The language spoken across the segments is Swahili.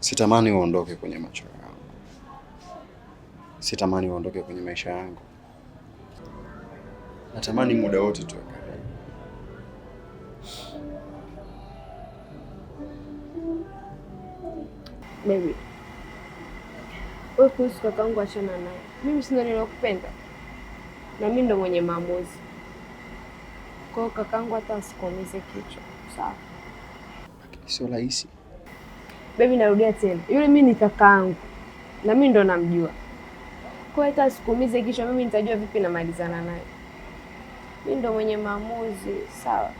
Sitamani uondoke kwenye macho yangu, sitamani uondoke kwenye maisha yangu. Natamani muda wote tuwe karibu. Baby, wewe kuhusu kakaangu achana naye. Mimi si ndo nilokupenda na mimi ndo mwenye maamuzi. Kwa hiyo kakaangu hata asikuumize kichwa, sawa? Lakini sio rahisi. Baby, narudia tena, yule mimi ni kakaangu na mimi ndo namjua. Kwa hiyo hata asikuumize kichwa, mimi nitajua vipi namalizana naye. Mimi ndo mwenye maamuzi, sawa?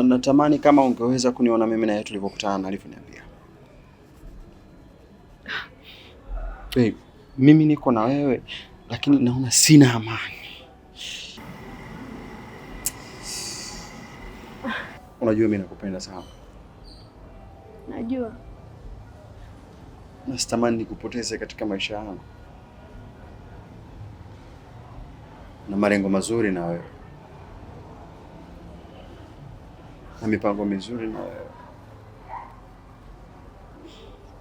Natamani kama ungeweza kuniona mimi na yeye tulivyokutana na alivyoniambia. Babe, mimi niko na wewe lakini naona sina amani. Unajua mimi nakupenda sana. Najua. Na sitamani nikupoteze katika maisha yangu. Na malengo mazuri na wewe. Na mipango mizuri na wewe.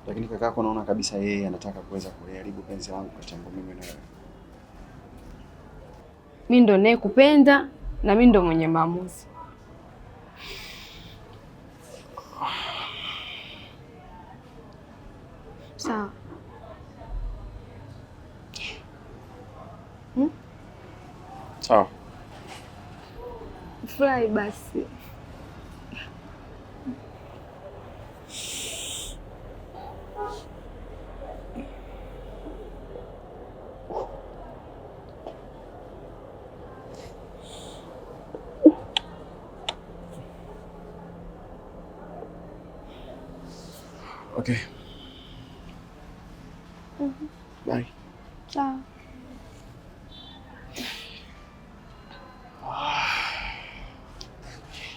Lakini kakako naona kabisa yeye anataka kuweza kuliharibu penzi langu kati yangu mimi na wewe. Mimi ndo ninayekupenda na mimi ndo mwenye maamuzi. Sawa. Hmm? Sawa. Furahi basi. Okay. Bye. Sawa.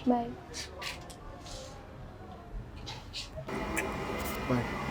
Bye. Bye.